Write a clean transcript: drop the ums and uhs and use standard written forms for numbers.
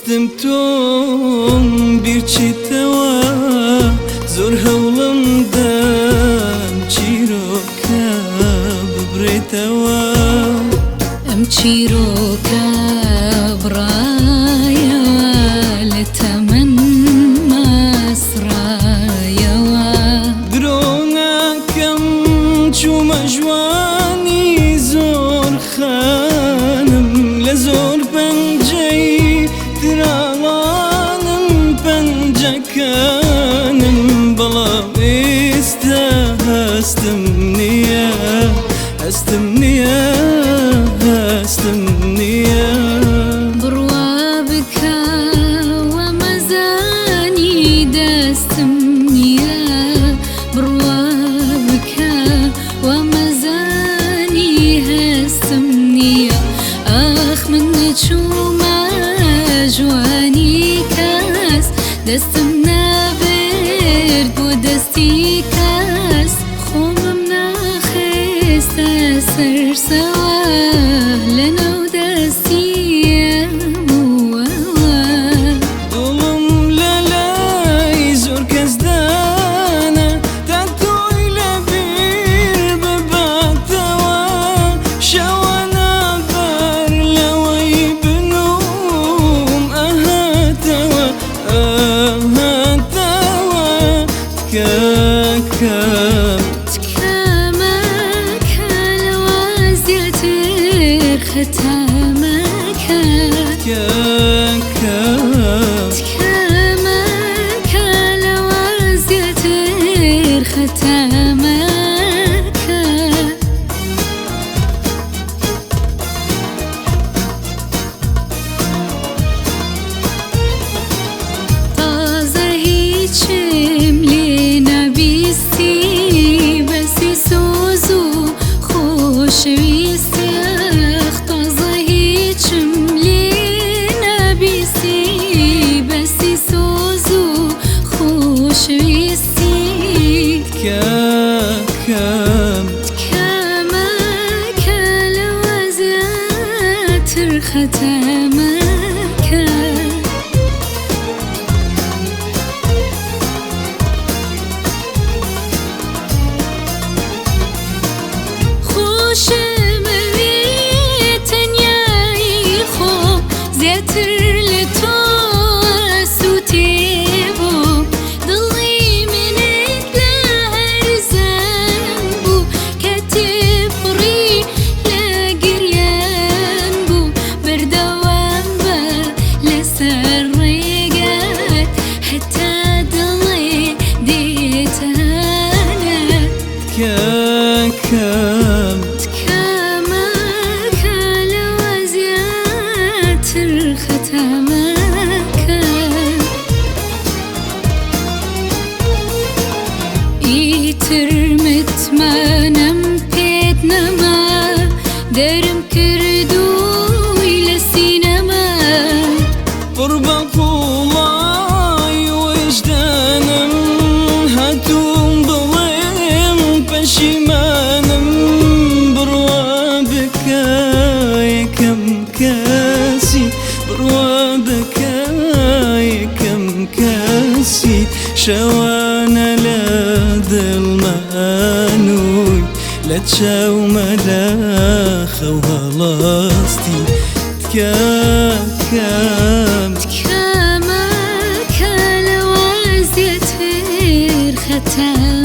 ویستم تۆم بیرچیتەوە زۆر هەوڵم دام چیرۆکە ببرێتەوە. ئەم چیرۆکە بڕایەوە لە تەمەن ماسڕایەوە. درۆ ناکەم چوومە ژوانی زۆر خانم لە زۆر پەنجەی تراڵانم پەنجەکانم بەڵام ئێستا هەستم نییە هەستم نییە هەستم نییە. بڕوا بکە وەمەزانی دەستم نییە، بڕوا بکە وەمەزانی هەستم نییە. ئاخ من چوومە ژوانی کەس، دەستم نەبرد بۆ دەستی کەس، خۆمم ناخستە سەر سەوە لەناو دەستی ئەمووەوە. دڵم لە لای زۆر کەس دانا تا تۆی لەبیر بباتەوە، شەوانە بەر لەوەی بنوم ئەهاتەوە ئەهاتەوە. تکاکەم تکامەکە لەوە زیاتر خەتامەکە. تکاکەم تکامەکە لەوە زیاتر خەتامەکە. تازە هیچم لێ نەبیستی، بەسی سۆز و خۆشەویستی. ئاخ تازە هیچم لێ نەبیستی، بەسی سۆز و خۆشەویستی. تکاکەم تکامەکە لەوە زیاتر خەتامەکە. خۆشمەوێ تەنیایی خۆم، زیاتر لە تۆ ئەسووتێ بووم. دڵی منت لە هەرزان بوو، کە تێپڕی لە گریان بوو. بەردەوام بە لەسەر ڕێگات، هەتا دڵێ دێتانە. تکاکەم تکامەکە لەوە زیاتر خەتامەکە. ئیتر متمانەم پێت نەما، دەرم کردووی لە سینەما. پڕ بە قوڵای ویژدانم هاتووم بڵێم پەشیمانم، بڕوا بکە یەکەم کەسی، بڕوا بکە یەکەم کەسی. شەوانە لە دڵمانووی لە چاومە لە خەو هەڵاستی. تکاکەم تکامەکە لەوە زیاتر خەتامەکە.